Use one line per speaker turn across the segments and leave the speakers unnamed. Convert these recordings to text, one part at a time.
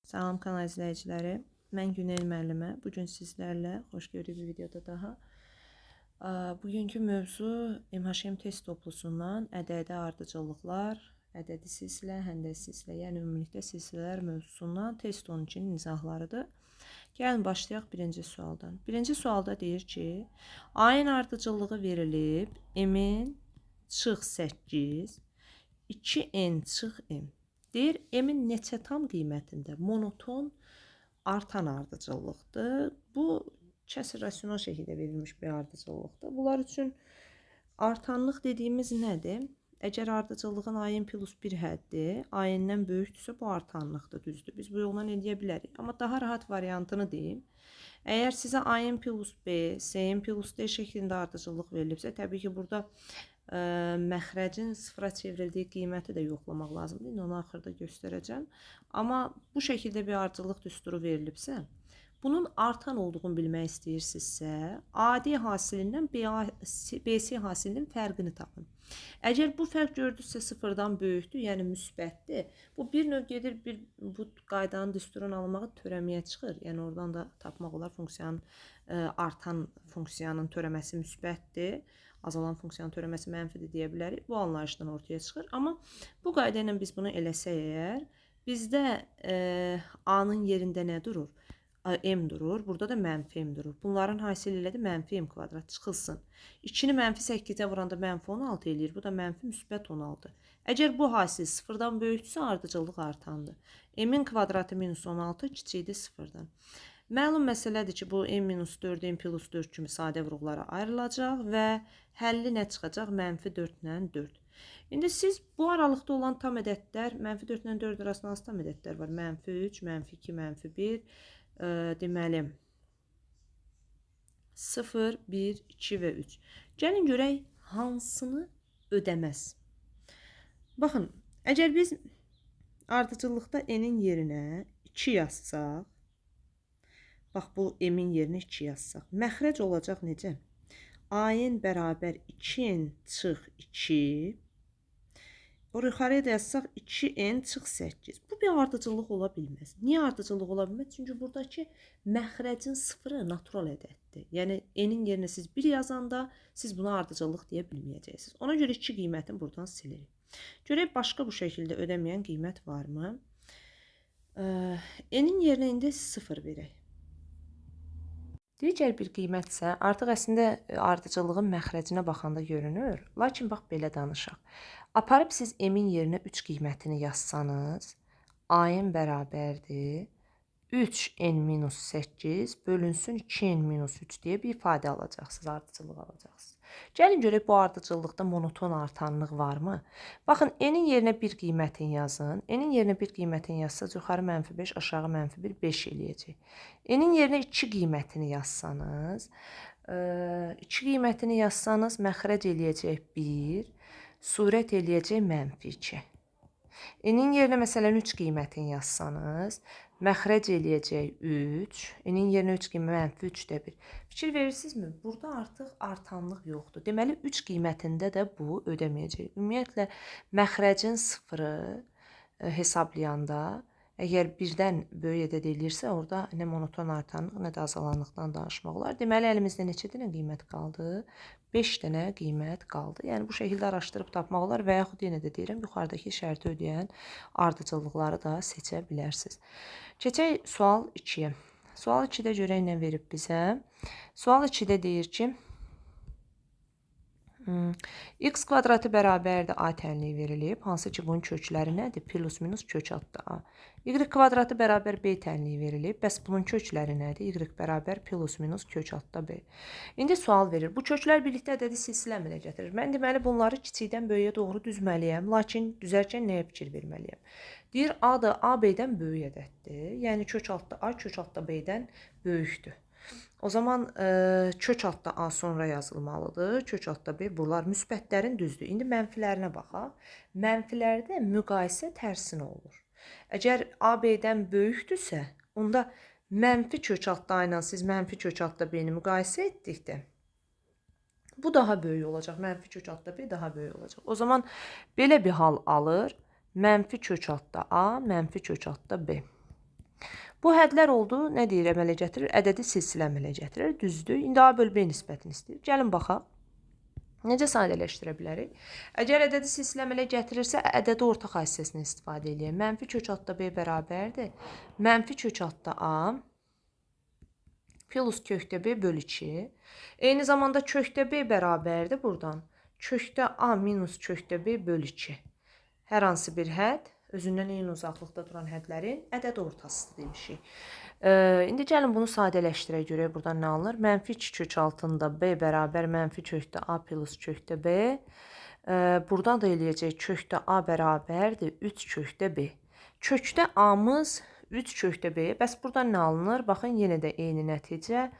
Salam kanal izləyiciləri. Mən Günel müəllimə. Bu gün sizlərlə xoş gördük bir videoda daha. Bugünkü mövzu MHM test toplusundan ədədi ardıcıllıqlar, ədədi silsilə, həndəsi silsilə, yəni ümumilikdə silsilələr mövzusundan test 12-nin izahlarıdır. Gəlin başlayaq birinci sualdan. Birinci sualda deyir ki, A-ın ardıcıllığı verilib, M-in çıx 8, 2N çıx M. Deyir, M-in neçə tam qiymətində monoton artan ardıcıllıqdır. Bu, kəsir rasional şəkildə verilmiş bir ardıcıllıqdır. Bunlar üçün artanlıq dediyimiz nədir? Əgər ardıcıllığın AN plus 1 həddi AN-dən böyükdürsə, bu artanlıqdır, düzdür. Biz bu yolla eləyə bilərik. Amma daha rahat variantını deyim. Əgər sizə AN plus B, CN plus D şəklində ardıcıllıq verilibsə, təbii ki, burada məxrəcin sıfıra çevrildiyi qiyməti də yoxlamaq lazımdır. İndi onu axırda göstərəcəm. Amma bu şəkildə bir ardıcıllıq düsturu verilibsə, bunun artan olduğunu bilmək istəyirsinizsə, AD hasilindən BC hasilinin fərqini tapın. Əgər bu fərq gördünüzsə sıfırdan böyükdür, yəni müsbətdir, bu bir növ gedir bir bu qaydanın düsturun alınmağı törəməyə çıxır. Yəni oradan da tapmaq olar funksiyanın artan funksiyanın törəməsi müsbətdir, azalan funksiyanın törəməsi mənfidir deyə bilərik. Bu anlayışdan ortaya çıxır. Amma bu qayda ilə biz bunu eləsək əgər, bizdə A-nın yerində nə durur? M durur. Burada da mənfi M durur. Bunların hasili ilə də mənfi M kvadrat çıxılsın. 2-ni mənfi 8-ə vuranda mənfi 16 eləyir. Bu da mənfi müsbət 16. Əgər bu hasil sıfırdan böyükdürsə, ardıcıllıq artandır. M-in kvadratı minus 16 kiçikdir sıfırdan. Məlum məsələdir ki, bu M minus 4, M plus 4 kimi sadə vuruqlara ayrılacaq və həlli nə çıxacaq? Mənfi 4 ilə 4. İndi siz bu aralıqda olan tam ədədlər, mənfi 4 ilə 4 arasında hansı tam ədədlər var? Mənfi 3, mənfi 2, mənfi 1, deməli 0, 1, 2 və 3. Gəlin görək hansını ödəməz. Baxın, əgər biz ardıcıllıqda n-in yerinə 2 yazsaq, bax bu m-in yerinə 2 yazsaq, məxrəc olacaq necə? A-n bərabər 2n çıx 2. Ora yuxarıya da yazsaq 2n çıx 8. Bu bir ardıcıllıq ola bilməz. Niyə ardıcıllıq ola bilməz? Çünki buradakı məxrəcin sıfırı natural ədəddir. Yəni n-in yerinə siz 1 yazanda siz buna ardıcıllıq deyə bilməyəcəksiniz. Ona görə 2 qiymətini buradan silirik. Görək başqa bu şəkildə ödəməyən qiymət varmı? N-in yerinə indi 0 verək. Digər bir qiymətsə artıq əslində ardıcıllığın məxrəcinə baxanda görünür. Lakin bax belə danışaq. Aparıb siz m-in yerinə 3 qiymətini yazsanız, a-n bərabərdir 3n minus 8 bölünsün 2n minus 3 deyə bir ifadə alacaqsınız, ardıcıllıq alacaqsınız. Gəlin görək bu ardıcıllıqda monoton artanlıq varmı? Baxın, n-in yerinə 1 qiymətini yazın. N-in yerinə 1 qiymətini yazsanız, yuxarı mənfi 5, aşağı mənfi 1, 5 eləyəcək. N-in yerinə 2 qiymətini yazsanız, 2 qiymətini yazsanız, məxrəc eləyəcək 1, surət eləyəcək mənfi 2. N-in yerinə məsələn 3 qiymətini yazsanız, məxrəc eləyəcək 3, n-in yerinə 3 qiymət mənfi 3 də 1. Fikir verirsinizmi? Burada artıq artanlıq yoxdur. Deməli 3 qiymətində də bu ödəməyəcək. Ümumiyyətlə məxrəcin sıfırı hesablayanda əgər birdən böyük ədəd eləyirsə, orada nə monoton artanlıq, nə də azalanlıqdan danışmaq olar. Deməli əlimizdə neçə dənə qiymət qaldı? 5 dənə qiymət qaldı. Yəni bu şəkildə araşdırıb tapmaq olar və yaxud yenə də deyirəm, yuxarıdakı şərti ödəyən ardıcıllıqları da seçə bilərsiniz. Keçək sual 2-yə. Sual 2-də görək nə verib bizə. Sual 2-də deyir ki, x kvadratı bərabərdir a tənliyi verilib. Hansı ki, bunun kökləri nədir? Plus minus kök altda a. Y kvadratı bərabər b tənliyi verilib. Bəs bunun kökləri nədir? Y bərabər plus minus kök altda b. İndi sual verir. Bu köklər birlikdə ədədi silsilə əmələ gətirir. Mən deməli bunları kiçikdən böyüyə doğru düzməliyəm. Lakin düzərkən nəyə fikir verməliyəm? Deyir, a da a b-dən böyük ədəddir. Yəni kök altda a kök altda b-dən böyükdür. O zaman kök altda A sonra yazılmalıdır. Kök altda B bunlar müsbətlərin düzdür. İndi mənfilərinə baxaq. Mənfilərdə müqayisə tərsinə olur. Əgər A B-dən böyükdürsə, onda mənfi kök altda A ilə siz mənfi kök altda B-ni müqayisə etdikdə bu daha böyük olacaq. Mənfi kök altda B daha böyük olacaq. O zaman belə bir hal alır. Mənfi kök altda A, mənfi kök altda B. Bu hədlər oldu, nə deyir, əmələ gətirir? Ədədi silsilə əmələ gətirir. Düzdür. İndi A bölü B nisbətini istəyir. Gəlin baxaq. Necə sadələşdirə bilərik? Əgər ədədi silsilə əmələ gətirirsə, ədədi orta xassəsindən istifadə eləyək. Mənfi kök altda B bərabərdir. Mənfi kök altda A plus kökdə B bölü 2. Eyni zamanda kökdə B bərabərdir buradan. Kökdə A minus kökdə B bölü 2. Hər hansı bir hədd özündən eyni uzaqlıqda duran hədlərin ədəd ortasıdır demişik. İndi gəlin bunu sadələşdirək, görək buradan nə alınır. Mənfi 2 kök altında B bərabər mənfi kökdə A plus kökdə B. Buradan da eləyəcək kökdə A bərabərdir 3 kökdə B. Kökdə A-mız 3 kökdə B. Bəs buradan nə alınır? Baxın, yenə də eyni nəticə.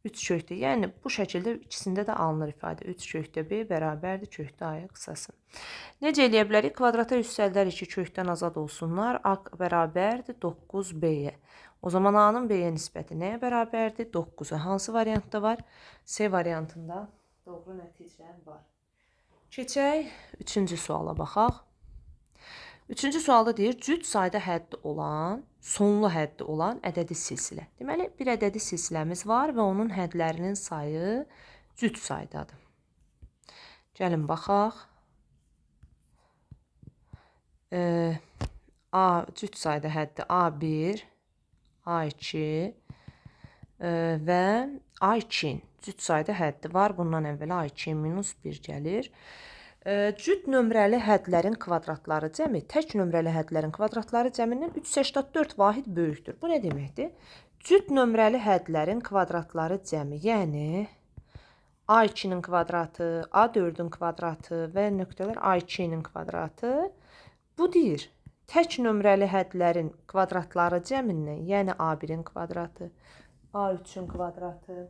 3 kökdə, yəni bu şəkildə ikisində də alınır ifadə. 3 kökdə B bərabərdir kökdə A-ya qısası. Necə eləyə bilərik? Kvadrata yüksəldərik ki, kökdən azad olsunlar. A bərabərdir 9B-yə. O zaman A-nın B-yə nisbəti nəyə bərabərdir? 9-a. Hansı variantda var? C variantında doğru nəticə var. Keçək üçüncü suala baxaq. Üçüncü sualda deyir, cüt sayda həddi olan, sonlu həddi olan ədədi silsilə. Deməli, bir ədədi silsiləmiz var və onun hədlərinin sayı cüt saydadır. Gəlin baxaq. A cüt sayda həddi A1, A2 və A2 cüt sayda həddi var. Bundan əvvəl A2 minus 1 gəlir. Cüt nömrəli hədlərin kvadratları cəmi tək nömrəli hədlərin kvadratları cəmindən 3,84 vahid böyükdür. Bu nə deməkdir? Cüt nömrəli hədlərin kvadratları cəmi, yəni A2-nin kvadratı, A4-ün kvadratı və nöqtələr A2-nin kvadratı. Bu deyir, tək nömrəli hədlərin kvadratları cəmindən, yəni A1-in kvadratı, A3-ün kvadratı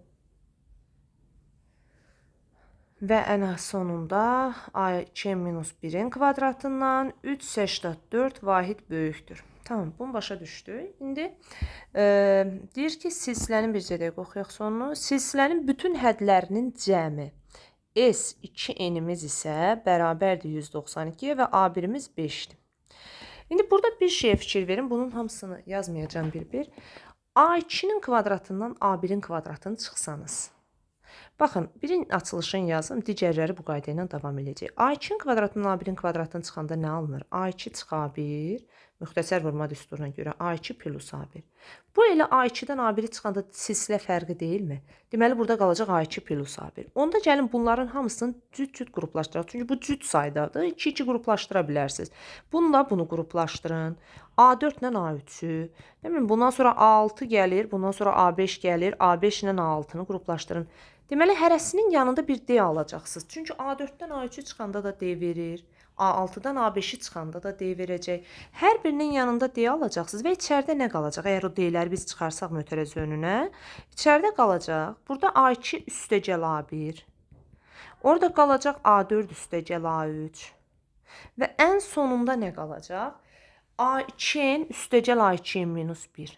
və ən sonunda A2 minus 1-in kvadratından 3,84 vahid böyükdür. Tamam, bunu başa düşdük. İndi deyir ki, silsilənin bircə dəqiqə oxuyaq sonunu. Silsilənin bütün hədlərinin cəmi S2N-imiz isə bərabərdir 192-yə və A1-imiz 5-dir. İndi burada bir şeyə fikir verin. Bunun hamısını yazmayacağam bir-bir. A2-nin kvadratından A1-in kvadratını çıxsanız. Baxın, birin açılışını yazım, digərləri bu qayda ilə davam edəcək. A2-nin kvadratından A1-in kvadratını çıxanda nə alınır? A2 çıx A1, müxtəsər vurma düsturuna görə A2 plus A1. Bu elə A2-dən A1-i çıxanda silsilə fərqi deyilmi? Deməli, burada qalacaq A2 plus A1. Onda gəlin bunların hamısını cüt-cüt qruplaşdıraq. Çünki bu cüt saydadır. 2-2 qruplaşdıra bilərsiniz. Bununla bunu qruplaşdırın. A4 ilə A3-ü. Bundan sonra A6 gəlir, bundan sonra A5 gəlir. A5 ilə A6-nı qruplaşdırın. Deməli, hərəsinin yanında bir D alacaqsınız. Çünki A4-dən A3-ü çıxanda da D verir. A6-dan A5-i çıxanda da D verəcək. Hər birinin yanında D alacaqsınız və içəridə nə qalacaq? Əgər o D-ləri biz çıxarsaq mötərəzə önünə, içəridə qalacaq. Burada A2 üstəgəl A1. Orada qalacaq A4 üstəgəl A3. Və ən sonunda nə qalacaq? A2-n üstəgəl A2 minus 1.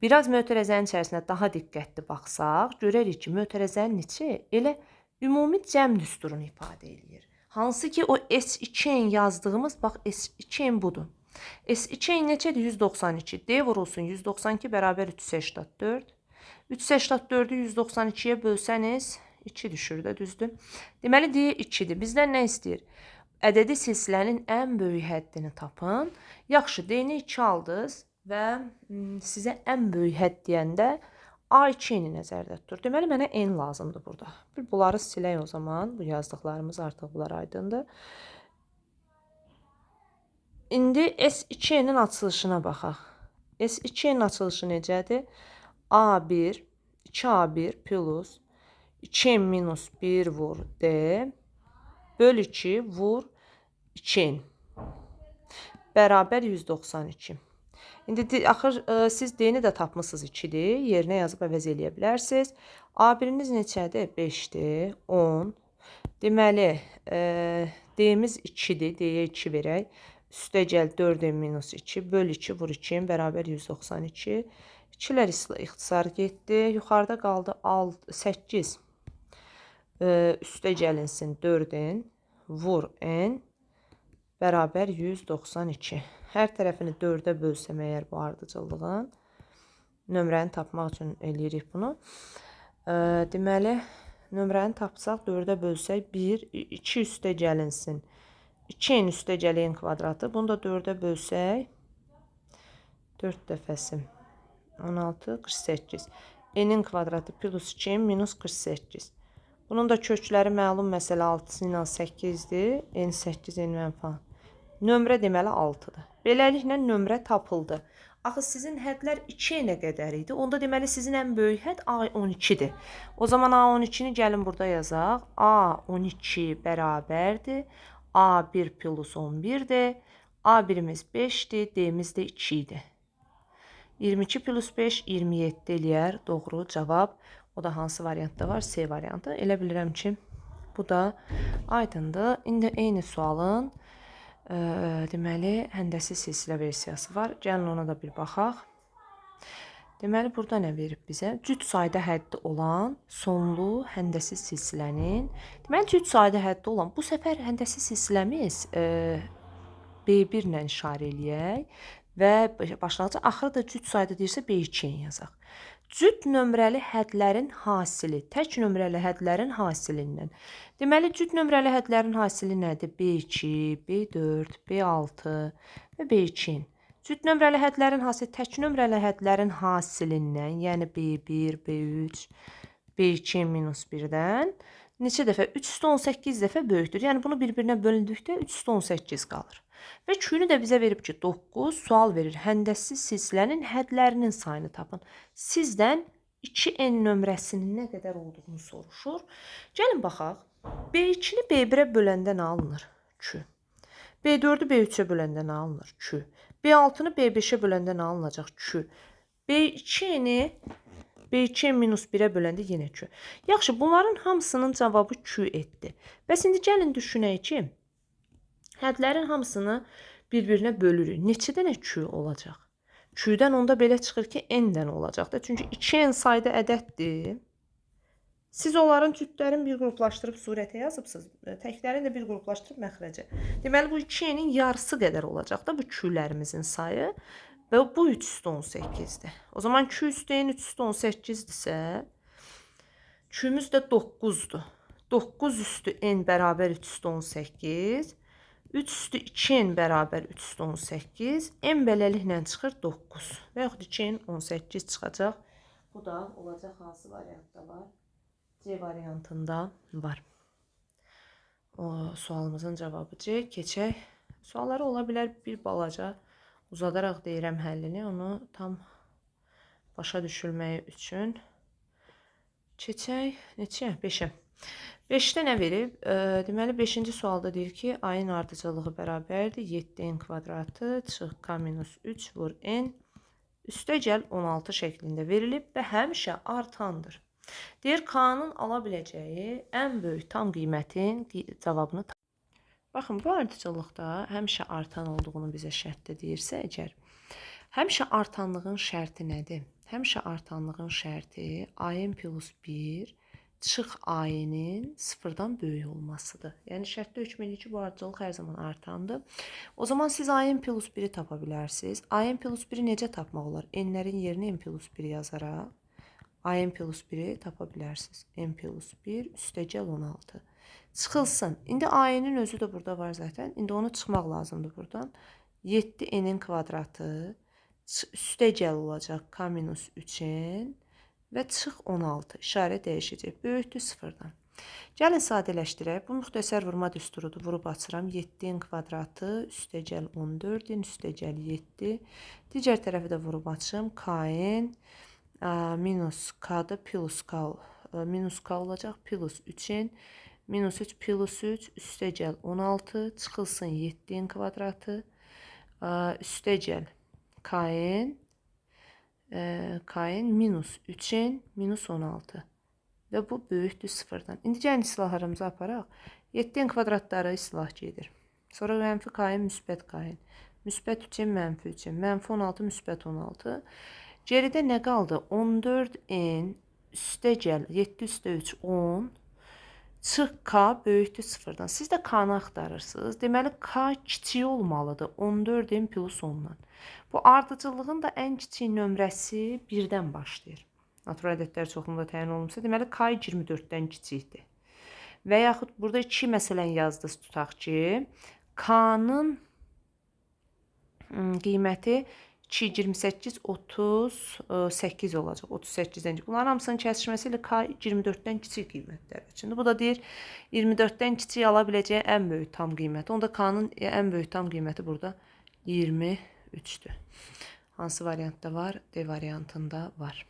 Biraz mötərəzənin içərisində daha diqqətli baxsaq, görərik ki, mötərəzənin içi elə ümumi cəm düsturunu ifadə eləyir. Hansı ki, o S2N yazdığımız, bax S2N budur. S2N neçədir? 192. D vurulsun 192 bərabər 384. 384-ü 192-yə bölsəniz 2 düşür də, düzdür? Deməli, D 2-dir. Bizdən nə istəyir? Ədədi silsilənin ən böyük həddini tapın. Yaxşı, D-ni 2 aldınız və sizə ən böyük hədd deyəndə A2-ni nəzərdə tutur. Deməli, mənə N lazımdır burada. Bir bunları silək o zaman. Bu yazdıqlarımız artıq bunlar aydındır. İndi S2-nin açılışına baxaq. S2-nin açılışı necədir? A1, 2A1 plus 2N minus 1 vur D böl 2 vur 2N bərabər 192. İndi axır siz D-ni də tapmısınız 2-dir. Yerinə yazıb əvəz eləyə bilərsiniz. A1-imiz neçədir? 5-dir. 10. Deməli, D-miz 2-dir. D-yə 2 verək. Üstə gəl 4N minus 2 böl 2 vur 2N bərabər 192. 2-lər ixtisar getdi. Yuxarıda qaldı 8. Üstə gəlinsin 4N vur N bərabər 192. Hər tərəfini 4-ə bölsəm əgər bu ardıcıllığın Nömrəni tapmaq üçün eləyirik bunu. Deməli, nömrəni tapsaq, 4-ə bölsək 1, 2 üstə gəlinsin. 2 n üstə gəl n kvadratı. Bunu da 4-ə bölsək, 4 dəfəsi 16, 48. N-in kvadratı plus 2 minus 48. Bunun da kökləri məlum məsələ 6 ilə 8-dir. N 8, N mənfi. Nömrə deməli 6-dır. Beləliklə nömrə tapıldı. Axı sizin hədlər 2 n-ə qədər idi. Onda deməli sizin ən böyük hədd A12-dir. O zaman A12-ni gəlin burada yazaq. A12 bərabərdir. A1 plus 11-dir. A1-imiz 5-dir, D-miz də 2 idi. 22 plus 5, 27 eləyər. Doğru cavab. O da hansı variantda var? C variantı. Elə bilirəm ki, bu da aydındır. İndi eyni sualın deməli, həndəsi silsilə versiyası var. Gəlin ona da bir baxaq. Deməli, burada nə verib bizə? Cüt sayda həddi olan sonlu həndəsi silsilənin. Deməli, cüt sayda həddi olan. Bu səfər həndəsi silsiləmiz B1 ilə işarə eləyək və başlanğıcı axırı da cüt sayda deyirsə B2 yazaq. Cüt nömrəli hədlərin hasili, tək nömrəli hədlərin hasilindən. Deməli, cüt nömrəli hədlərin hasili nədir? B2, B4, B6 və B2. Cüt nömrəli hədlərin hasili tək nömrəli hədlərin hasilindən, yəni B1, B3, B2 minus 1-dən neçə dəfə? 3,18 dəfə böyükdür. Yəni bunu bir-birinə bölündükdə 3,18 qalır. Və Q-nü də bizə verib ki, 9 sual verir. Həndəssiz silsilənin hədlərinin sayını tapın. Sizdən 2N nömrəsinin nə qədər olduğunu soruşur. Gəlin baxaq. B2-ni B1-ə böləndə nə alınır? Q. B4-ü B3-ə böləndə nə alınır? Q. B6-nı B5-ə böləndə nə alınacaq? Q. B2-ni B2 minus 1-ə böləndə yenə Q. Yaxşı, bunların hamısının cavabı Q etdi. Bəs indi gəlin düşünək ki, hədlərin hamısını bir-birinə bölürük. Neçə dənə Q olacaq? Q-dən onda belə çıxır ki, N-dən olacaq da. Çünki 2N sayda ədəddir. Siz onların cütlərini bir qruplaşdırıb surətə yazıbsınız. Təklərini də bir qruplaşdırıb məxrəcə. Deməli, bu 2N-in yarısı qədər olacaq da bu Q-lərimizin sayı. Və bu 3,18-dir. O zaman Q üstə N 3,18-dirsə, Q-miz də 9-dur. 9 üstü N bərabər 3,18. 3 üstü 2N bərabər 3,18. N beləliklə çıxır 9. Və yaxud 2N 18 çıxacaq. Bu da olacaq hansı variantda var? C variantında var. O sualımızın cavabı C. Keçək. Sualları ola bilər bir balaca uzadaraq deyirəm həllini. Onu tam başa düşülməyi üçün. Keçək. Neçə? 5-ə. 5-də nə verib? Deməli, 5-ci sualda deyir ki, A-ın ardıcıllığı bərabərdir. 7n kvadratı çıx k minus 3 vur n üstə gəl 16 şəklində verilib və həmişə artandır. Deyir, k-nın ala biləcəyi ən böyük tam qiymətin cavabını tap. Baxın, bu ardıcıllıqda həmişə artan olduğunu bizə şərtdə deyirsə əgər, həmişə artanlığın şərti nədir? Həmişə artanlığın şərti a-n plus 1 çıx a-nin sıfırdan böyük olmasıdır. Yəni şərtdə hökm edir ki, bu ardıcıllıq hər zaman artandır. O zaman siz a-n plus 1-i tapa bilərsiniz. A-n plus 1-i necə tapmaq olar? N-lərin yerinə n plus 1 yazaraq a-n plus 1-i tapa bilərsiniz. N plus 1 üstəgəl 16. Çıxılsın. İndi a-nin özü də burada var zaten. İndi onu çıxmaq lazımdır buradan. 7n-in kvadratı üstəgəl olacaq k minus 3n və çıx 16. İşarə dəyişəcək. Böyükdür sıfırdan. Gəlin sadələşdirək. Bu müxtəsər vurma düsturudur. Vurub açıram. 7n kvadratı üstəgəl 14n üstəgəl 7. Digər tərəfi də vurub açım. Kn minus k-da plus k minus k olacaq. Plus 3n minus 3 plus 3 üstəgəl 16 çıxılsın 7n kvadratı üstəgəl kn kn minus 3n minus 16 və bu böyükdür sıfırdan. İndi gəlin islahlarımızı aparaq. 7n kvadratları islah gedir. Sonra mənfi kn müsbət kn. Müsbət 3n mənfi 3n. Mənfi 16 müsbət 16. Geridə nə qaldı? 14n üstəgəl 7 üstə 3 10. Çıx K böyükdür 0-dan. Siz də K-nı axtarırsınız. Deməli, K kiçik olmalıdır 14M plus 10-dan. Bu ardıcıllığın da ən kiçik nömrəsi 1-dən başlayır. Natural ədədlər çoxluğunda təyin olunmuşsa, deməli K 24-dən kiçikdir. Və yaxud burada 2 məsələn yazdınız, tutaq ki, K-nın qiyməti 2, 28, 38 olacaq. 38-dən. Bunların hamısının kəsişməsi ilə K 24-dən kiçik qiymətlər üçün. Bu da deyir 24-dən kiçik ala biləcəyi ən böyük tam qiyməti. Onda K-nın ən böyük tam qiyməti burada 23-dür. Hansı variantda var? D variantında var.